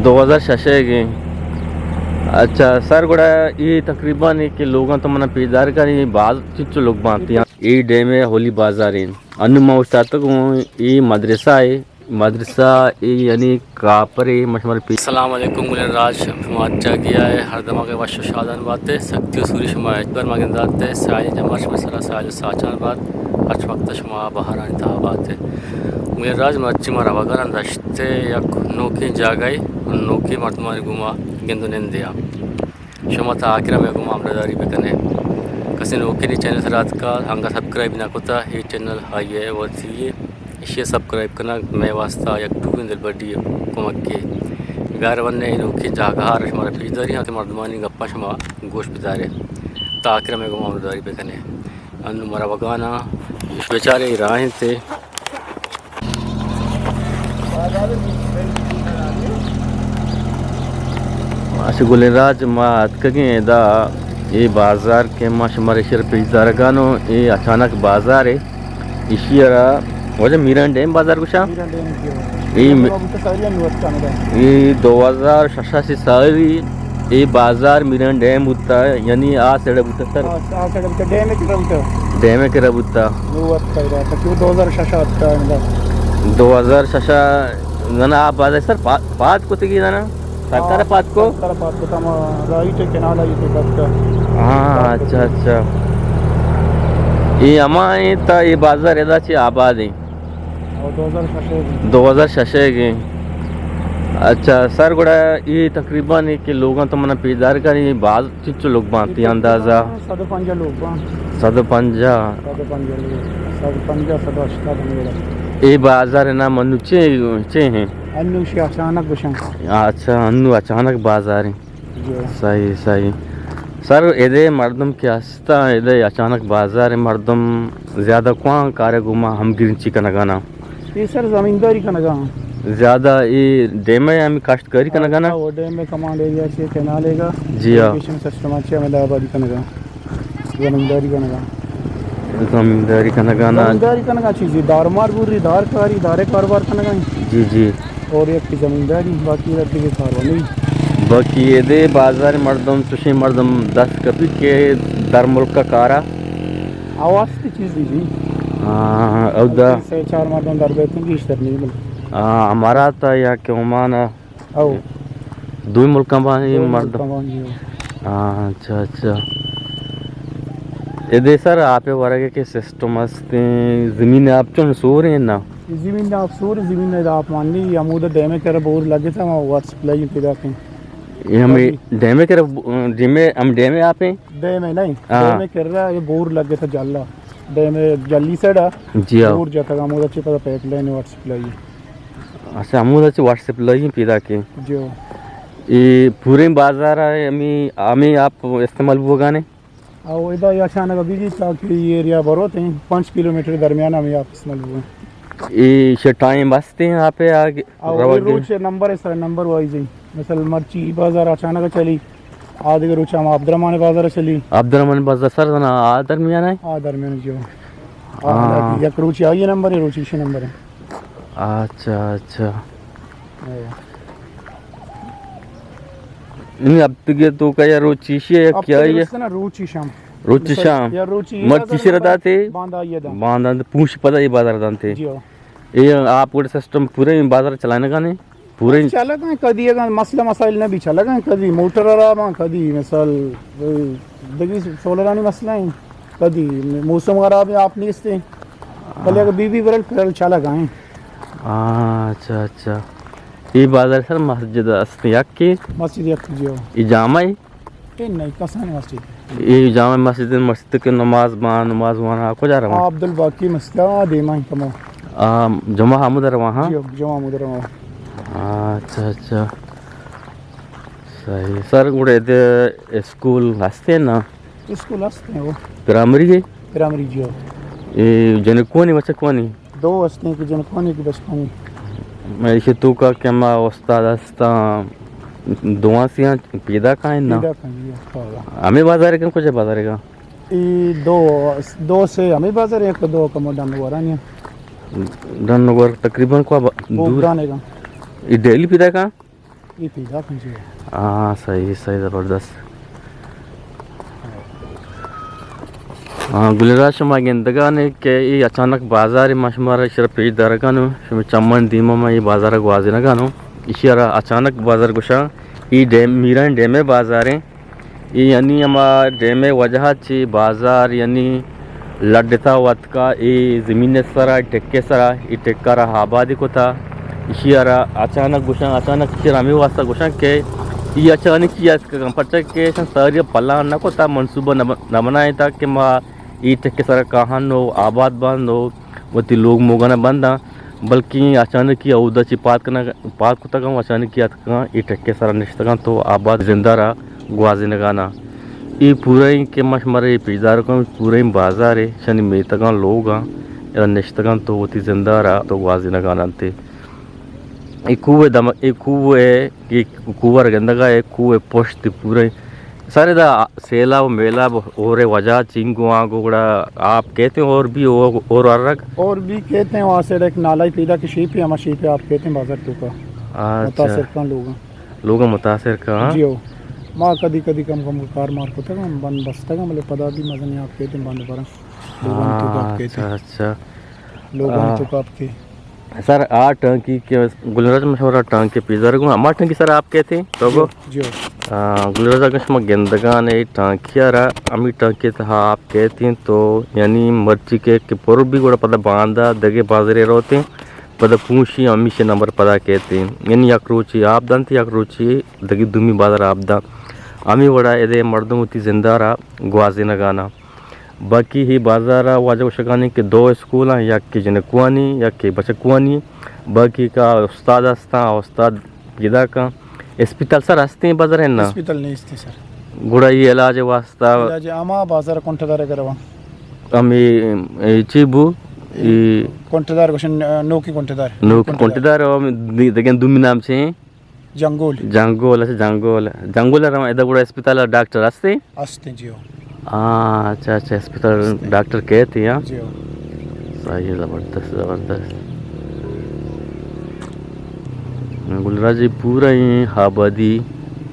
دو ہزار شش ءَ گیں۔ اچھا سر، گڑا اے تقریباً اے کہ لوگاں تو منا پیش دار کنی، باز چچو لوگ بانتی ہیں۔ اے ڈیم ءِ اولی بازار ایں۔ انوں ما اوشتاتگ اوں، اے مدرسہ اے، مدرسہ اے یعنی کاپر اے، ما شمارا پیش۔ السلام علیکم گلیں راج، شما چاگی آئے، ہر دماغ وش و شادان باتے، سختی و سوری شما اچ بر مگن داتے، سیالی جمر شما سرا سیال و ساچان بات، ہرچ وقت شما بہارانی تہا باتے۔ گلیں راج، مرچی ما روگان دشت یک نوکیں جاگہے، نوکیں مردمانی گوما گند و نندے آ۔ شما تا آخر میں گوما ہمراہداری بکنے۔ کسے نوکیں چینل سرا اتکا، انگا سبسکرائب نہ کتا، اے چینل آئی اے وتی اے۔ ایشی ءَ سبسکرائب کنگ مئے واسطہ یک ٹوہیں دلبڈی ءُ کمکے۔ بیار ون اے نوکیں جاگہ ءَ را شمارا پیش داری آں کہ مردمانی گپاں شما گوش بدارے۔ تا آخر ءَ مئے گوما ہمراہداری بکنے۔ انوں مرا وگانا اش بیچارے راہ انت۔ اچھا گلیں راج، ما اتکگیں ادا اے بازار کہ ما شمارا ایشی ءَ را پیش دارگانوں، اے اچانک بازارے۔ ایشی ءَ را واجہ میران ڈیم بازار گوشاں۔ میران ڈیم، جی۔ اے م-، بوتا ساری نوت کامل ہے۔ اے دو ہزار شش ءَ چہ ساری اے بازار میران ڈیم بوتا، یعنی آ سڑ بوتا سر۔ آ، آ سڑ بوتا، ڈیم ءِ کرا بوتا۔ ڈیم ءِ کرا بوتا۔ نوت پیدا تا کہ دو ہزار شش ءَ آتا ہے۔ دو ہزار شش ءَ، نہ، نہ، آ بازار سر پا-، پاد کتگی نہ، نہ؟ سرکار ءَ پاد کو؟ سرکار ءَ پاد کو، تاں ما رائٹ ءِ کنال ءَ یہ پاد کو۔ ہاں، اچھا، اچھا۔ اے ہما ایں تا اے بازار ادا چہ آباد ایں؟ او، دو ہزار شش ءَ گیں۔ دو ہزار شش ءَ گیں۔ اچھا، سر گڑا اے تقریباً اے کہ لوگاں تو منا پیش دار کنی، اے باز چچو لوگ بانتی اندازہ؟ صد و پنجاہ لوگ باں۔ صد و پنجاہ؟ صد و پنجاہ لوگ، صد و پنجاہ، صد و ہشتاد ہمے وڑا۔ اے بازار ءِ نام انو چے، چے ہیں؟ انو شی اچانک گوشن۔ اچھا، انو اچانک بازار ہیں۔ جی۔ صحیح، صحیح۔ سر، ادے مردم کہ ہستا، ادے اچانک بازار ہیں، مردم زیادہ کواں کارے گوما ہمگرنچی کنگانا؟ اے سر زمینداری کنگا۔ زیادہ اے ڈیم ءَ ہمے کاشتکاری کنگا نا؟ ہاں، وہ ڈیم ءِ کمانڈ ایریا چہ کنال ءِ گا۔ جی ہاں۔ ایریگیشن سسٹم ءَ چہ ہمے آبادی کنگا۔ زمینداری کنگا۔ زمینداری کنگا نا؟ زمینداری کنگا چیزی دار مار بوری، دار کاری، دارے کاروبار کنگا۔ جی، جی۔ اور یک زمینداری، باقی رد کے کاروبار نہیں۔ باقی اے دے بازار مردم، چشیں مردم دست کپی کہ در ملک کا کارا۔ آواز چیز دی جی۔ ہاں، اودا۔ سے چار مردم در بیتن، گیشتر نہیں بلے۔ ہاں، ہمارا تا یا کہ عمان ءَ۔ او۔ دوئی ملکاں بانی دوئی مردم۔ ملکاں بانی، ہاں۔ ہاں، اچھا، اچھا۔ ادے سر، آپ ورگے کہ سسٹم ہستیں، زمین آپ چون سور ہیں نا؟ زمین آپ سور، زمین ءَ آپ مانی، ہمود ڈیم ءِ کرا بور لگے تھا، وہاں واٹر سپلائی پیدا کیں۔ یہ ہمیں ڈیم ءِ کرا، ڈیم ءِ، ہم ڈیم ءِ آپ ہیں؟ ڈیم ءَ نہیں، ہاں۔ ڈیم ءِ کرا یہ بور لگے تھا جلا۔ ڈیم ءِ جلی سائیڈ ءَ جی ہاں۔ بور جاتا، ہمود چہ پدا پائپ لائن واٹر سپلائی۔ اچھا، ہمود چہ واٹر سپلائی پیدا کیں۔ جی ہاں۔ اے پوریں بازار ءَ ہمیں، ہمیں آپ استعمال بوگانے؟ او ادا یا اچانک ابھی جی تاکہ یہ ایریا بروت ہیں، پانچ کلومیٹر درمیان ہمیں آپ استعمال بوگانے۔ اے شے ٹائم ہستے ہیں آپ آگے او روگے؟ روچ نمبر ہے سر، نمبر وائز ہیں۔ مثلا مرچی بازار اچانک چلی، آ دگہ روچ ہم عبدالرحمن بازار چلی۔ عبدالرحمن بازار سر نا آ درمیان ہے؟ آ درمیان جو۔ ہاں۔ آ یک روچی آئی نمبر ہے، روچی شے نمبر ہے۔ اچھا، اچھا۔ اے۔ نہیں، اب تک تو کا یا روچی شے یا کیا ہے؟ نا روچی شام۔ روچی شام۔ یا روچی مرچی شے داتے؟ باندا یہ دا۔ باندا پوش پدا یہ بازار دانتے۔ جی ہاں۔ اے آپ گڑا سسٹم پورے بازار چلانے کا نہیں؟ پورے چلگا کدی اگاں مسئلہ مسائل نہ بی چلگا کدی موٹر را ما کدی مثال دگی سولرانی مسئلہ ہیں، کدی موسم خراب ہے آپ نیستے، بلے اگر بی بی برل پرل چلگا ہیں۔ ہاں، اچھا، اچھا۔ یہ بازار سر مسجد است یک کی؟ مسجد یک جی ہو۔ یہ جامع ہے؟ اے نہیں، کسانیں مسجد۔ اے جامع مسجد، مسجد کہ نماز باں، نماز وانا کجا رواں؟ آ، عبدالباقی مسجد، آ، دیما کمو۔ آ، جمعہ ہمود رواں، ہاں؟ جی، جمعہ ہمود رواں۔ آ، اچھا، اچھا۔ صحیح۔ سر، گڑے دے اسکول ہستے نا؟ اسکول ہستے ہو۔ پرائمری ہے؟ پرائمری، جی ہو۔ اے جنکوانی، بچکوانی؟ دو ہستیں کہ جنکانی کہ بچکانی۔ میں ایشی توکا کہ ہما استاد ہستاں، دواں سیاں پیدا کائیں نا؟ پیدا کائیں، جی، استاد۔ ہمیں بازار کن کجا بازار کا؟ اے دو، دو سے ہمیں بازار، ایک دو کمو ڈن ورانی۔ ڈن گور تقریباً کو ب-، دور۔ اے ڈیلی پیدا کا؟ اے پیدا کن جی۔ ہاں، صحیح، صحیح، زبردست۔ ہاں، گلیں راج، شما گندگانے کہ اے اچانک بازار ما شمارا شر پیش دارگانوں، شما چمن دیما ما اے بازار گوازینگانوں۔ ایشی را اچانک بازار گوشاں۔ اے ڈیم، میران ڈیمے بازاریں۔ اے یعنی ہما ڈیمے وجہ چی بازار یعنی لڈتا وتکا، اے زمین سرا، ٹکے سرا، اے ٹکا را آبادی کتا۔ ایشی را اچانک گوشاں، اچانک ایشی را ہمے واسطہ گوشاں کہ اے اچانکی اتکگاں، پرچا کہ ایشاں ساری پلان نہ کتا، منصوبہ نہ ب-، نہ بنائینتا کہ ما اے ٹکے سرا کاہن و آباد بند و وتی لوگ موگانا بنداں، بلکیں اچانکی اودا چی پاد کنگ، پاد کتگاں و اچانکی اتکگاں، اے ٹکے سرا نشتگاں تو آباد زندہ را گوازینگانا۔ اے پوریں کہ ما شمارا اے پیش دارگاں، پوریں بازارے، شنی میتگاں لوگاں، ادا نشتگاں تو وتی زندہ را تو گوازینگانا انتے۔ اے کوہ دم-، اے کوہ ہے، اے کوہ ور گندگا ہے، کوہ پشت پوریں سر ادا سیلاب و میلاب ہورے وجہ چنگو آنگو گڑا آپ کیتیں اور بھی ہو-، اور ارگ؟ اور بھی کیتیں، وہاں سے ایک نالہ پیدا کہ شیپے، ہما شیپے آپ کیتیں بازار توکا۔ اچھا۔ متاثر کن لوگاں۔ لوگاں متاثر کن، ہاں۔ جی ہو۔ ما کدی کدی کم کم کار مار کتگاں، بند بستگاں، بلے پدا بھی مزنیں آپ کیتیں بند براں۔ لوگاں توکا آپ کیتیں۔ اچھا، اچھا۔ لوگاں توکا آپ کے۔ سر، آ ٹانکی کہ گلیں راج، ما شمارا ٹانکی پیش دارگوں، ہما ٹانکی سر آپ کیتیں؟ تو گو؟ جی، جی۔ آ، گلیں راج، اگن شما گندگانے ٹانکی را، ہمی ٹانکی تہا آپ کیتیں تو یعنی مرچی کہ، کہ پر بھی گڑا پدا باندا دگے بازارے روتیں، پدا پونشی ہمیشی نمبر پدا کیتیں۔ یعنی یک روچی آپ دنت، یک روچی دگے دومی بازار آپ دنت۔ ہمی وڑا ادے مردم وتی زندہ را گوازینگانا۔ باقی ہی بازار ء واجہ گوشگانی کہ دو اسکول آں، یک کہ جنکوانی، یک کہ بچکوانی، باقی کا استاد ہستاں، استاد پیدا کن۔ اسپتال سر ہستیں بازار ء نا؟ اسپتال نیست سر۔ گڑا یہ علاج واسطہ؟ علاج ہما بازار کنٹدار ء گروا۔ ہمیں، اے چی بو؟ اے کنٹدار گوشن، نوکی کنٹدار۔ نوکی کنٹدار۔ کنٹدار، ہم دی-، دگن دومی نام چے ہیں؟ جنگول۔ جنگول، اچھا، جنگول۔ جنگول ء رواں، ادا گڑا اسپتال ء ڈاکٹر ہستے؟ ہستے، جی ہو۔ ہاں، اچھا، اچھا، اسپتال ہستے۔ ڈاکٹر کیت ہیں، ہاں؟ جی ہو۔ صحیح، زبردست، زبردست۔ گلیں راج، پورا ایں آبادی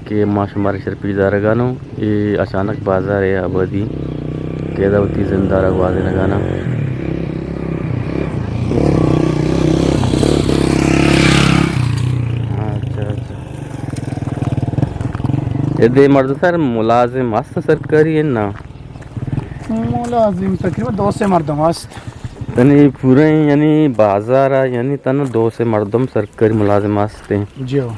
کہ ما شمارا شر پیش دارگانوں، اے اچانک بازار ء آبادی کہ ادا وتی زندہ را گوازینگانا۔ اچھا، اچھا۔ ادے مردم سر ملازم ہست سرکاری ہے نا؟ ملازم تقریباً دو سے مردم ہست۔ یعنی پورے یعنی بازار ء یعنی تن دو سے مردم سرکاری ملازم ہست ہیں۔ جی ہو۔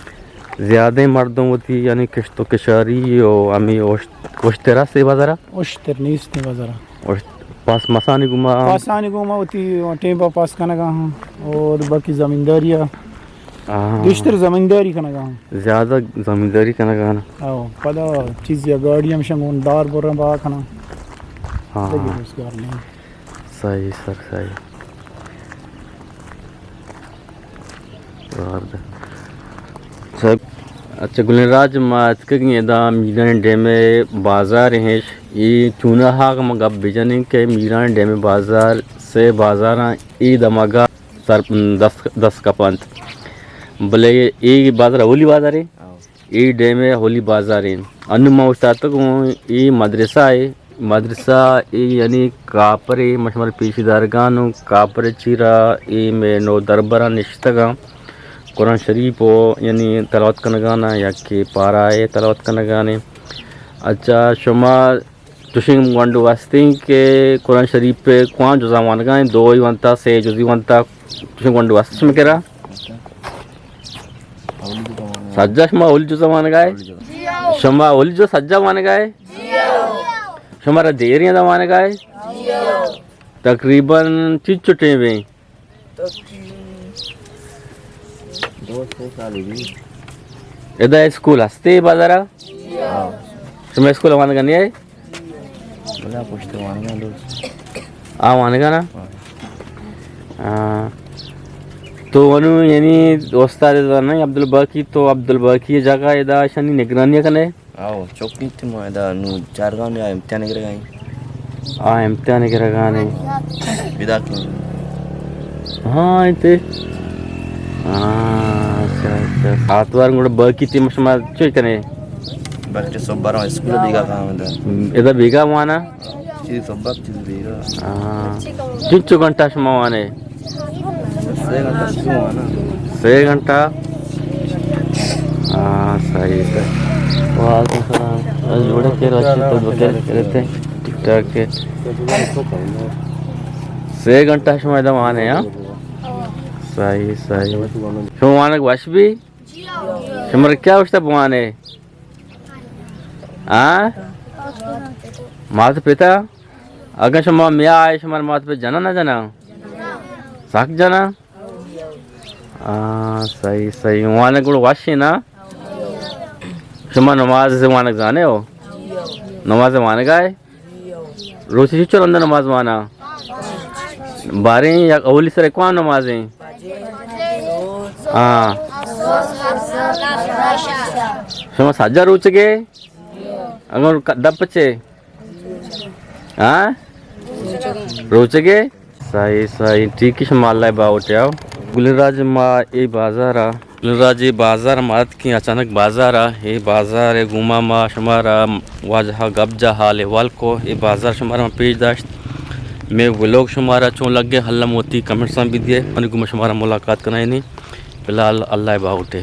زیادہ مردم وتی یعنی کشت و کشاری و ہمیں اوشت، اوشتر است اے بازار ء؟ اوشتر نیست اے بازار ء۔ اوشت-، پاس مسانی گما؟ پاسانی گما وتی ٹیم پا پاس کنگا ہاں اور باقی زمینداری ء۔ ہاں۔ گیشتر زمینداری کنگا ہاں۔ زیادہ زمینداری کنگا نا؟ او، پدا چیز یا گاڑی ہمیشہ گون دار برن با کناں۔ ہاں۔ دیگہ روزگار نہیں۔ صحیح سر، صحیح۔ زبردست۔ سر، اچھا، گلیں راج، ما اتکگیں ادا میران ڈیم ء بازار ہیں، اے چوناہا ما گپ بجنیں کہ میران ڈیم ء بازار سے بازاراں اے دمگا سر دست، دست کپنت۔ بلے اے بازار اولی بازار ہے؟ ہاں۔ اے ڈیم ء اولی بازار ہیں۔ انو ما اوشتاتگ ہوں، اے مدرسہ ہے۔ مدرسہ اے یعنی کاپر ء مشمر پیشی دارگان و کاپر ء چیرا اے مئے نو دربراں نشتگاں۔ قرآن شریف و یعنی تلاوت کنگانا یا کہ پارا ء تلاوت کنگانے۔ اچھا، شما چوشیں گونڈو ہستیں کہ قرآن شریف ء کوان جزا وانگا ہیں، دوئی وانتا، سے جزی وانتا، چوشیں گونڈو ہست شما کرا؟ سجا شما اولی جزا وانگا ہے؟ شما اولی جزا سجا وانگا ہے؟ شمارا دیریں دا وانگا ہے؟ تقریباً چیچو ٹیم ہے؟ دو سے سال بھی۔ ادا اسکول ہستے بازارا؟ ہاں۔ شما اسکول وانگا نہیں ہے؟ بلا پشت وانگا لوگ۔ آ وانگا نا؟ ہاں۔ ہاں۔ تو انو یعنی استاد زانا عبدالباقی، تو عبدالباقی جگہ ادا شانی نگرانی کنے؟ آؤ، چوکی تھی ما ادا نو چارگام یا امتحان گرگا ہیں۔ آ، امتحان گرگا نے۔ بدا کی۔ ہاں، انت۔ ہاں، اچھا، اچھا۔ آتوار گڑا باقی تی شما چوش کنے؟ بلکہ صبح برو اسکول بیگا کام دا۔ ادا بیگا وانا؟ چیز صبح، چیز بیگا۔ ہاں۔ چنچو گھنٹہ شما وانے؟ سے گھنٹہ شروع ہوا نا۔ سے گھنٹہ؟ ہاں، صحیح، صحیح۔ وعلیکم السلام۔ بس جوڑے کے راشد تو بکر کرتے۔ ٹھیک ٹھاک ہے۔ سے گھنٹہ شما ادا وانے، ہاں؟ صحیح، صحیح۔ شما وانگ وش بی؟ شما کیا وشتا بوانے؟ ہاں؟ مات پتا؟ اگاں شما میا آئے، شما مات پہ جنا نہ جنا؟ سک جنا؟ ہاں، صحیح، صحیح۔ وانگ گڑا وش ہے نا؟ شما نماز سے وانگ زانے ہو؟ نماز وانگ آئے؟ روچے چنچو رندا نماز وانا؟ باریں یک اولی سر کوام نمازیں؟ ہاں۔ شما سجا روچگے؟ اگر ک-، دپ چے؟ ہاں؟ روچگے؟ صحیح، صحیح۔ ٹھیک ہے، شما اللہ باوٹے آؤ۔ گلیں راج ما اے بازار آ گلیں راج اے بازار ما اتکیں، اچانک بازار آ، اے بازار ء گوما ما شمارا واجہ گپ جا حال احوال کو، اے بازار شمارا ما پیش داشت۔ مے ولوگ شمارا چون لگے، حلم وتی کمنٹساں بدیے، من گوما شمارا ملاقات کنائینی۔ فی الحال اللہ باوٹے۔